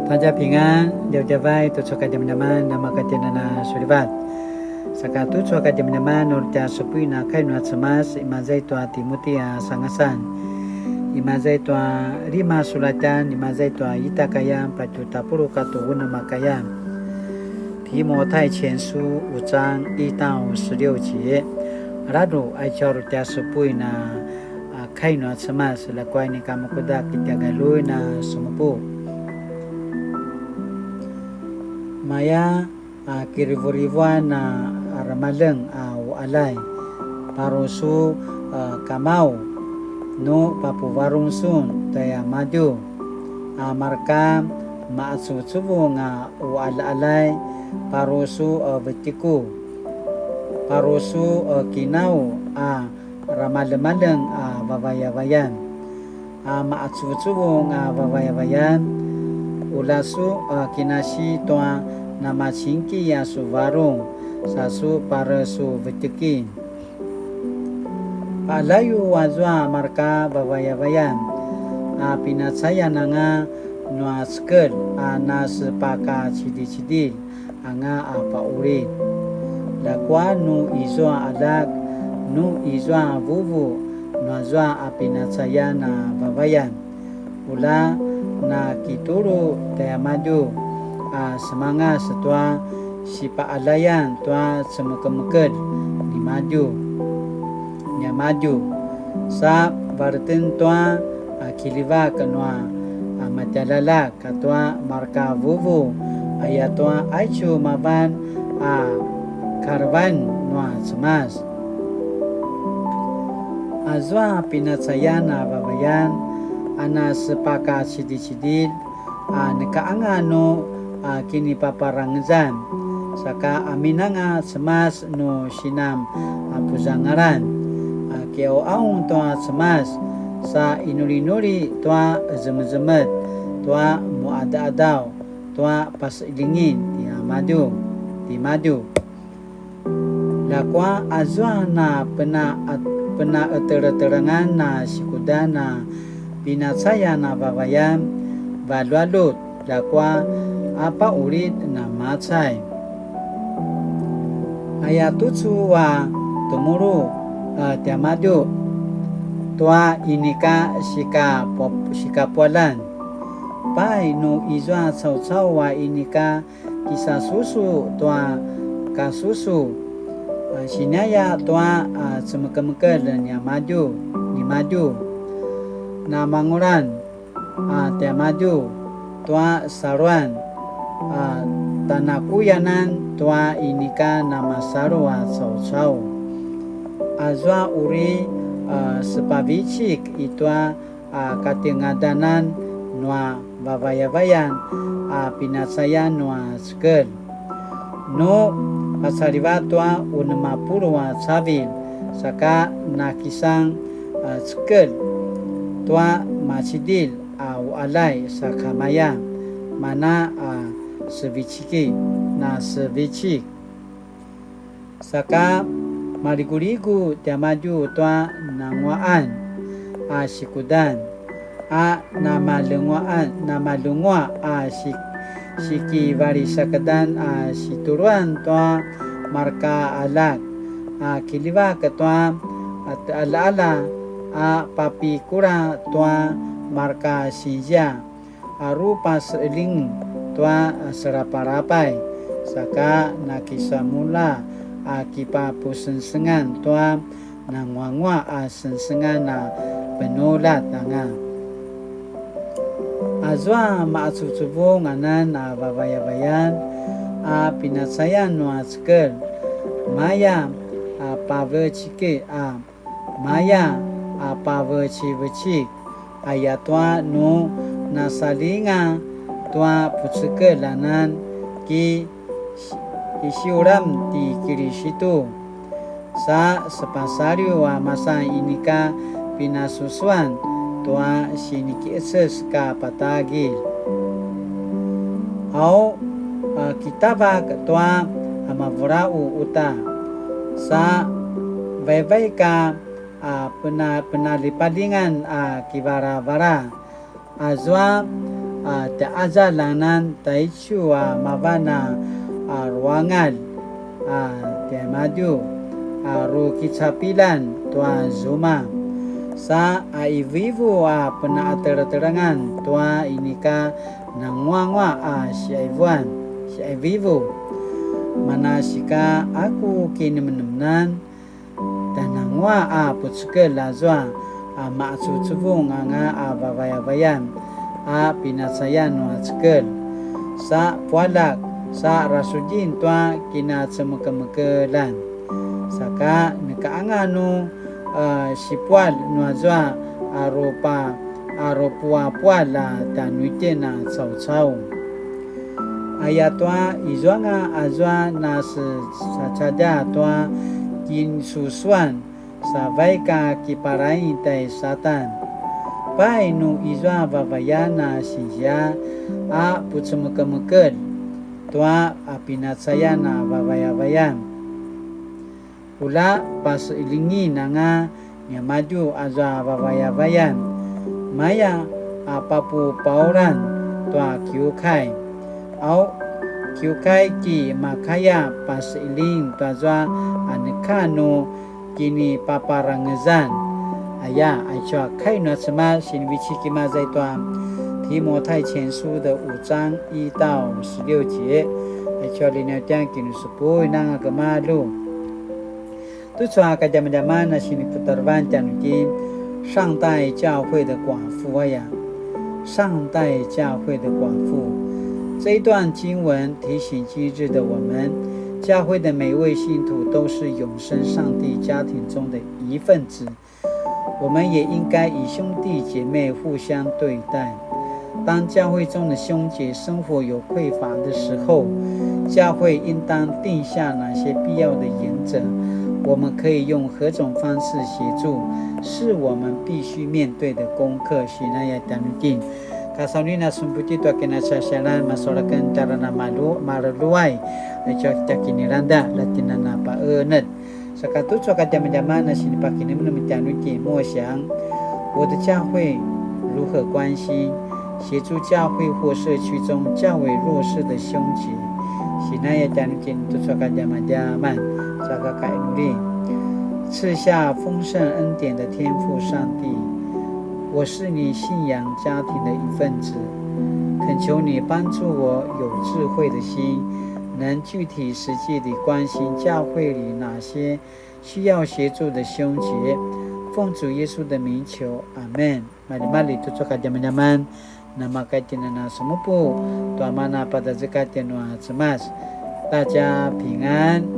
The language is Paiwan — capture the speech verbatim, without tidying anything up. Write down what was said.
大家平安, djavadjavay tucu a kadjamadjaman namakatjinana sulivat. Saka tucu a kadjamadjaman uri tja supuin a kai nua Cemas, imaza i tua Timuti a sangasan. Imaza i tua lima sulatjan, imaza i tua ita kayan, patju tapuluq katua unem a kayan. 提摩太前書五章一到十六節. Ladru, aicu a uri tja supuin a a, kai nua Cemas, ljakua inika makuda kitjagaluin a semupu. Maya, a, kirivurivuan a ramaljeng a uqaljay, paru su, a, kamau, nu papuvarung sun tjaiamadju, a, marka maqacuvucuvung a uqaljaqaljay, paru su, a, vetjeku, paru su, a, kinau, a, ramaljemaljeng a vavayavayan, a maqacuvucuvung a vavayavayan, ula su, a, kinasi tua namacingki a su varung, sa su pare su vetjekin. Paqaljayu azua marka vavayavayan, a pinacayan anga nua cekelj a nasepakacidicidilj anga a paqulid. Ljakua nu izua aljak, nu izua vuvu, nuazua a pinacayan a vavayan, ula nakitulu tjaiamadju a semangas tua sipaqaljayan tua cemekemekelj nimadju, niamadju, sa valeten tua a kiljivak nua a matjaljaljak katua marka vuvu, ayatua aicu mavan a kalevan nua Cemas. Azua pinacayan a vavayan a nasepakacidicidilj a neka anga nu a kinipaparangezan, saka amin anga Cemas nu sinan a puzangalan, a kiqauqaung tua Cemas, sa inulinuli tua zemezemetj, tua muqadaqadaw, tua paseqeljingen tiamadju, timadju. Ljakua azua na pena-, penaqeteletelengan a sikudan a pinacayan a vavayan, valjualjut, ljakua a paqulid namacay. Ayatucu a temulu a tiamadju tua inika sika-, sikapualjan. Pai nu izua caucau a inika kisasusu tua kasusu, a, sinaya tua, a, cemekemekelj niamadju, nimadju. Namangulan a tiamadju tua saluan, a, tanakuyanan tua inika namasalu a caucau. Azua uri, a, sepavicik itua a katingadanan nua vavayavayan a pinacayan nua cekelj. Nu pacalivat tua unemapuluq a cavilj, saka nakisan a cekelj tua macidilj a uqaljay sakamaya, mana a seviciki, na sevicik. Saka maliguligu tiamadju tua nanguaqan a sikudan, a namalenguaqan, namalenguaq a si-, sikivalisakedan a situluan tua marka aljak, a kiljivak tua a teqaljaqalja, a papikula tua marka sinzia, a rupaseqeljing tua selapalapay, saka nakisamulja a kipapusengsengan tua nanguanguaq a sengsengan a penuljat anga. Azua maqacuvucuvung anan a vavayavayan a pinacayan nua cekelj, maya a pavecik a maya a pavecivecik, ayatua nu nasalinga tua pucekelj anan ki-, kisiulam ti Kilisitu, sa sepasaliw a masa inika pinasusuan tua sinikiqeces ka patagilj. Au, a, kitavak tua a mavulaqu uta, sa vaivaik a, a, pena-, penalipalingan a kivalavala. Azua a tjaqazalj anan taicu a mavan a, a ruangalj, a tiamadju, a rukicapilan tua zuma, sa a ivuivu a penaqatelatelengan tua inika nanguanguaq a siqaivuan, siqaivuivu. Manasika a ku kinemenemenan, tjananguaq a pucekelj azua a maqacuvucuvung anga a vavayavayan a pinacayan nua cekelj, sa pualjak, sa rasudjin tua kinacemekemekeljan. Saka neka anga nu, a, sipualj nuazua a rupa, a rupuapualj a tjanuitjen a caucau. Ayatua izuanga azua nasecacadja tua kinsusuan, sa vaik a kiparaing tai Satan. Pai nu izua vavayan a sinzia a pucemekemekelj tua a pinacayan a vavayavayan, ula paseqeljingen anga niamadju azua vavayavayan, maya a papupaulan tua kiukai. Au, kiukai ki makaya paseqeljing tuazua a neka nu kinipaparangezan. Aya, aicu a kai nua Cemas sinivecik imaza i tua 提摩太前书的五章一到十六节. Aicu a linautjan kinusupui nanga gemalju. Tucu a kadjamadjaman a siniputarevan tjanuitjen, 上代教会的寡妇 aya. 上代教会的寡妇。这一段经文提醒今日的我们，教会的每一位信徒都是永生上帝家庭中的一份子。我们也应该以兄弟姐妹互相对待。当教会中的兄姐生活有匮乏的时候，教会应当定下哪些必要的原则？我们可以用何种方式协助？是我们必须面对的功课。Sinaya tjanuitjen. Kasaunina sumputi tua kinacasianan, masalu aken tjara na malu, mareluay, aicu a tja kinilangda, la tjen a na paqenetj. Saka tucu a kadjamadjaman a sinipakinemenem tjanuitjen, 默想我的教会如何关心、协助教会或社区中较为弱势的兄姐。Sinaya tjanuitjen tucu a kadjamadjaman, saka kainuli. 赐下丰盛恩典的天父上帝，我是你信仰家庭的一份子，恳求你帮助我有智慧的心，能具体实际地关心教会里哪些需要协助的兄姐。奉主耶稣的名求，阿们。Maljimalji tucu a kadjamadjaman, namakaya itjen a na semupu tua mana pazazekatj nua Cemas. 大家平安。